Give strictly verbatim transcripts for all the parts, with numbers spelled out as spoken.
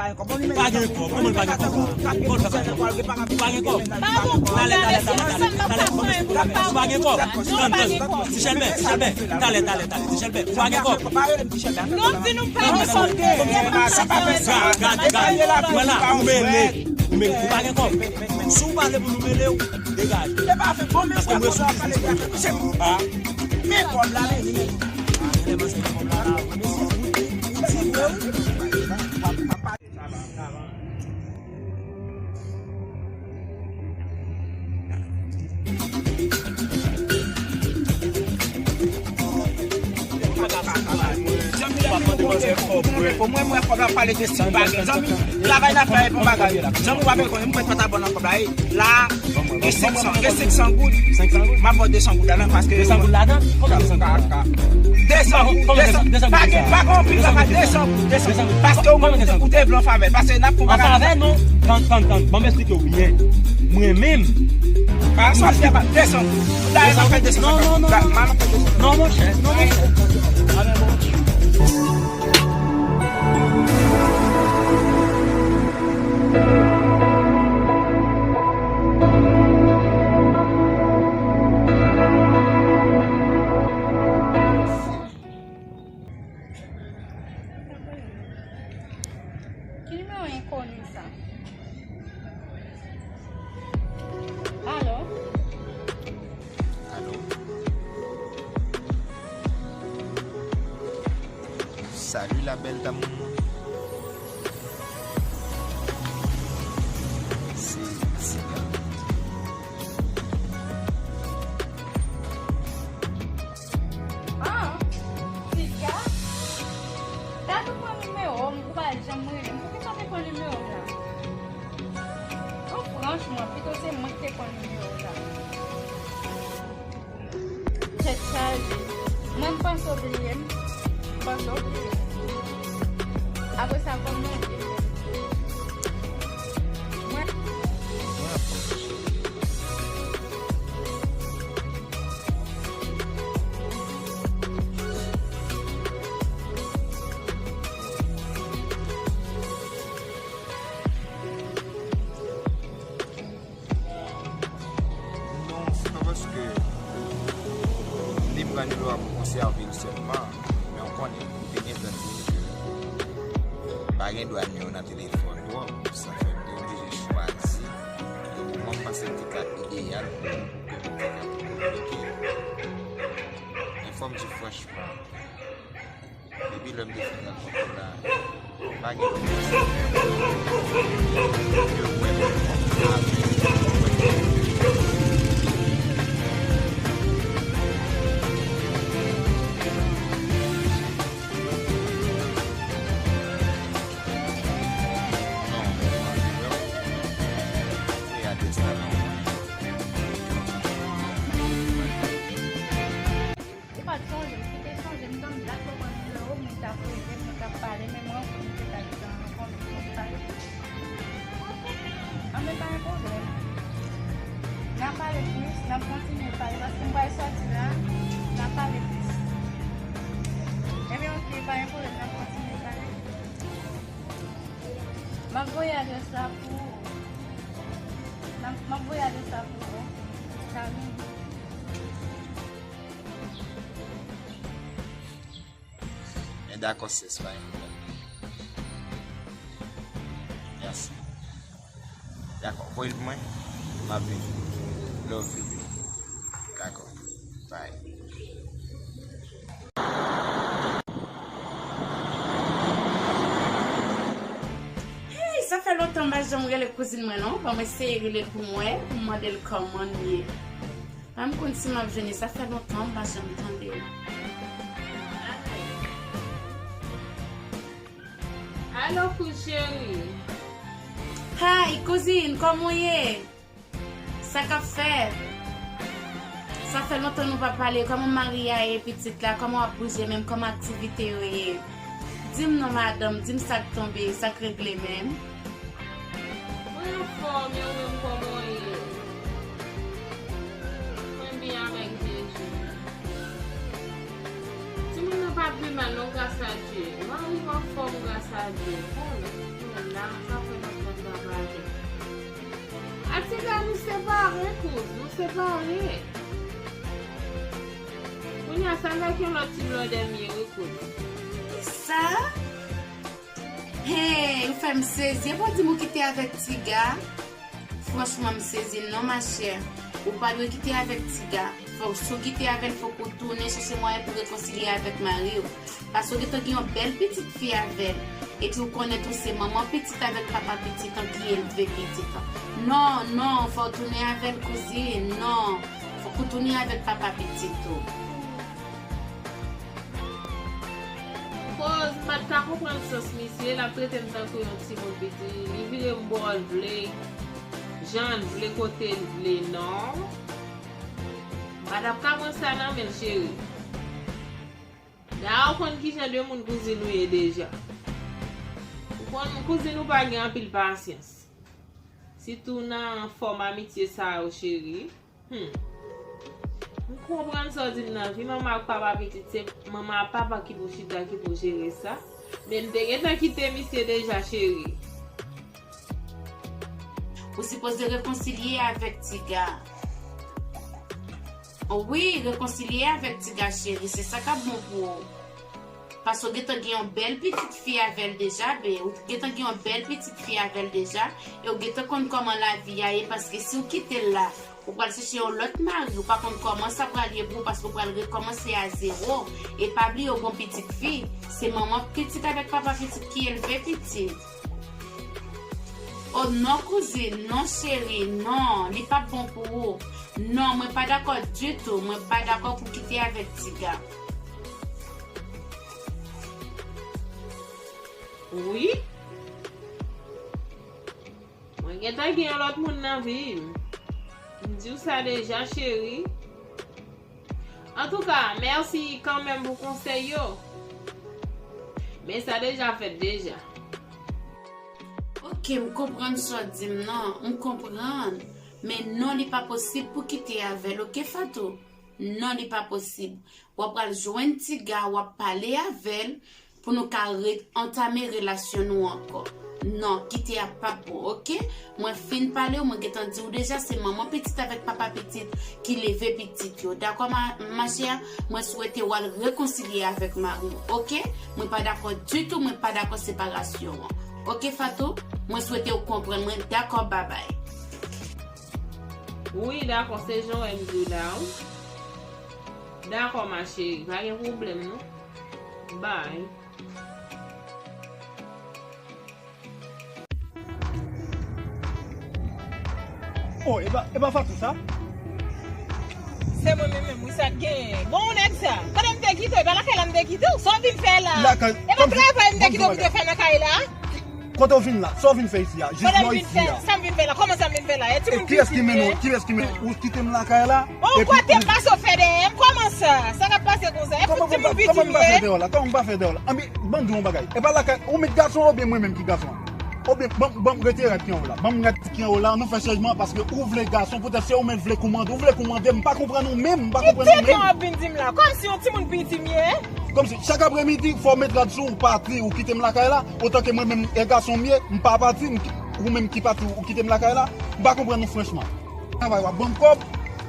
Ou pa gen kòb, kòman l pa gen kòb? Kòman l pa gen kòb? Ou pa gen kòb? Talè, talè, talè, talè, talè, talè. Ou pa gen kòb? Tann, tann. Ti Chèlbè, Ti Chèlbè. Talè, talè, talè. Ti Chèlbè, ou pa gen kòb? Non, di nou pa gen kòb. Gad, gad, gad. Wè la, ou mele. Ou mele. Ou pa gen kòb. Si w pale pou nou mele w, degaje. Paske mwen sou biznis mwen. Men kòb la, men li men. Mwen, mwen, mwen, kòb la pale de si bagay. Zanmi, travay n ap fè, bon bagay la. Zanmi, w ap konnen, mwen pa ta bon nan kòb la. La, gen senk san, gen senk san goud. M ap ba w de san goud ladan paske de san goud ladan? Kòman de san goud ladan? De san goud, de san. Pa gen, pa gen anpil bagay, de san goud, de san goud. Paske ou menm ou te vle yon favè. Paske n ap fè yon bagay. An favè non. Tann, tann, tann. Ban m eksplike w byen. Mwen menm. Pa sa, de san goud. Dayè m ap fè de san goud. Non, non, non, non. Non, monchè, non, monchè. Ki nimewo enkoni sa? Alo? Alo? Salut la belle d'amour. Se Tiga. Ah, Tiga? Gad ou pran nimewo m, ou pa janm rele m. Poukisa w te pran nimewo m la? Non, franchman, pito se mwen ki te pran nimewo w la. Tèt chaje. Mwen, m panse w bliye m. M panse w bliye m. Apre sa, kòman w ye? Mwen. Non, se pa paske li pran nimewo a pou konsève l sèlman, men w konnen, li te gentan di m ke m pa gen dwa nimewo nan telefòn twòp, sa fè m te oblije chwazi yon moman m panse ki te ka ideyal pou ke nou te ka kominike. Men fò m di franchman, depi lè m te fin rankont ou la, pa gen moun ki wè m avèk. Non, se adrès la non. Li pa t sonje m, si te sonje m, tann dat mwen pran nimewo, mwen t ap rele, mwen t ap pale, men mwen, mwen te ka di nan rankont, mwen pale plis. An, men pa gen pwoblèm. N a pale plis, n ap kontinye pale, paske m pral sòti la, n a pale plis. Ebyen, oke, pa gen pwoblèm, n ap kontinye pale. M ap voye adrès la pou ou. M ap, m ap voye adrès la pou ou. Salut. Men dakò, sis, pa gen pwoblèm. Mèsi. Dakò, voye l pou mwen. M ap vini. Love you, baby. Dakò. Bye. Hey, sa fè lontan m pa janm rele kouzin mwen, non. Ban m eseye rele l pou mwen, pou m mande l kòman l ye. Pa m konn si m ap jwenn li, sa fè lontan m pa janm tande l. Alo, kouz cheri. Hi, kouzin, kòman w ye? Sa k ap fèt? Sa fè lontan nou pa pale. Kòman mari a ye, pitit la? Kòman w ap bouje menm? Kòman aktivite yo ye? Di m non, madanm, di m sa k tonbe, sa k regle menm? Mwen anfòm, e ou menm kòman w ye? Mwen byen avèk Jezi. Timoun nan pa pi mal non, gras a Dye. Mari m anfòm, gras a Dye. Bon, La, m pa fè lòt moun travay. Atiga, nou separe, kouz, nou separe. Kounye a, sa l vle ak yon lòt ti blòdè m ye, wi, kouz. Sa? Hey, ou fè m sezi. Epi w di m ou kite avèk Tiga. Franchman, m sezi non, machè. Ou pa dwe kite avèk Tiga. Fò w, si w kite avè l, fòk ou tounen chèche mwayen pou rekonsilye avèk mari w. Paske w gentan gen yon bèl pitit fi avè l. Epi w konnen tou se manman pitit avèk papa pitit an ki elve pitit an. Non, non, fò w tounen avè l, kouzin. Non, fòk ou tounen avèk papa pitit ou. Kouz, m pa t ka konprann sans misye, l ap trete m tankou yon timoun piti. Li vire m bò l vle, jan l vle, kote l vle, non. M pa t ap ka pran sa nan men l, cheri. Dayè, ou konn ki jan de moun kouzin ou ye deja. Ou konn kouzin ou pa gen anpil pasyans. Sitou nan fòm amitye sa yo, cheri. Hmm. M konprann sa w di m nan vi. Manman ak papa pitit, se manman ak papa ki pou chita, ki pou jere sa. Men m te gentan kite misye deja, cheri. Ou sipoze rekonsilye avèk Tiga. Wi, rekonsilye avèk Tiga, cheri. Se sa k ap bon pou ou. Paske w gentan gen yon bèl pitit fi avè l deja, be, ou gentan gen yon bèl pitit fi avè l deja, e w gentan konn kòman lavi a ye, paske si w kite l la, ou pral chèche yon lòt mari, ou pa konn kòman sa pral ye pou ou, paske w pral rekòmanse a zewo. E pa bliye, w gon pitit fi, se manman pitit avèk papa pitit ki elve pitit. Oh non, kouzin, non, cheri, non, li p ap bon pou ou. Non, mwen pa dakò ditou, mwen pa dakò pou kite avèk Tiga. Wi. Mwen gentan gen yon lòt moun nan vi m. M di w sa deja, cheri. Antouka, mèsi kanmenm pou konsèy yo. Men sa deja fèt deja. Ok, m konprann sa w di m nan, m konprann. Men non, li pa posib pou kite avè l, ok, Fatou? Non, li pa posib. W ap pral jwenn Tiga, w ap pale avè l pou nou ka re-, antame relasyon nou ankò. Non, kite a p ap bon, ok? Mwen fin pale w, mwen gentan di w deja, se manman pitit avèk papa pitit ki leve pitit yo. Dakò, ma, ma chère? Mwen swete w al rekonsilye avèk mari w, ok? Mwen pa dakò ditou, mwen pa dakò separasyon an. Ok, Fatou? Mwen swete w konprann mwen. Dakò, babay. Wi, dakò, se jan w wè m di w la, wi. Dakò, ma chérie, pa gen pwoblèm, non. Bye. Oh, e pa, e pa Fatou sa? Se mwen menm, menm, wi, sa k genyen. Bon, nèg sa, kote m te kite w? E pa lakay la m te kite w? Sa w vin fè la? Lakay, e pa travay m te kite w pou te fè nan kay la? Kote w vin la? Sa w vin fè isi a? Jis lò isi a. Sa m vin fè la? Kòman sa m vin fè la? E timoun piti m ye. Kiyès ki mennen w? Kiyès ki mennen w? Ou kite m lakay la? Ou kote m pase w fè dèyè m? Kòman sa? Sa k ap pase konsa? E pou timoun piti m ye. Kòman m pa fè dèyè w la? Kòman m pa fè dèyè w la? Anben, ban m di w yon bagay. E pa lakay, ou met gason an oubyen mwen menm ki gason an? Oubyen, ban, ban m rete rad ki anwo la. Ban m rad ki anwo la, nou fè chanjman paske ou vle gason, poutèt se ou menm vle koumande. Ou vle koumande, m pa konprann ou menm, m pa konprann ou menm. Ki tenten w ap vin di m la? Kòmsi yon timoun piti m ye? Kòmsi chak apremidi, fò w met rad sou ou, pati, ou kite m lakay la, otanke mwen menm, e gason m ye, m pa pati, m ki-, ou menm ki pati, ou kite m lakay la, m pa konprann ou franchman. Travay, w ap ban m kòb,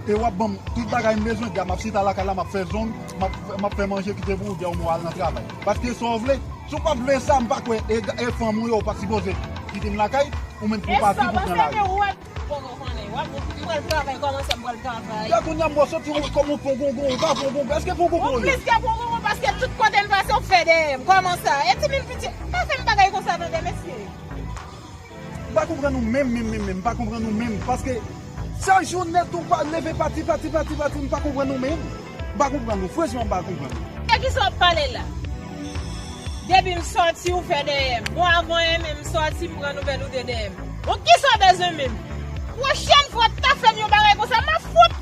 e w ap ban m tout bagay m bezwen, gade, m ap chita lakay la, m ap fè zong, m ap, m ap fè manje, kite pou ou, gade, ou al nan travay. Paske sa w vle, si w pa t vle sa, m pa kwè, e, e fanm ou yo, ou pa t sipoze kite m lakay, ou menm pou pati, pou pran lari. Poko konnen. W ap, m pral travay, kòman sa m pral travay? Gade kounye a m wè w soti kòm yon pongongon, ou pa pongongon, èske pongongon ou ye? Ou plis ke pongongon paske tout kote m pase w fè dèyè m, kòman sa? E timoun piti, pa fè m bagay konsa tande, mesye. M pa konprann ou menm, menm, menm, menm, m pa konprann ou menm, paske chak jou nèt ou pa leve pati, pati, pati, pati, m pa konprann ou menm. M pa konprann ou, franchman, m pa konprann ou. E kisa w ap pale la? Depi m sòti, ou fè dèyè m. Bon, avan e menm m sòti, m pran nouvèl ou te dèyè m. Bon, kisa w bezwen menm? Pwochèn fwa w ta fè m yon bagay konsa, m ap fout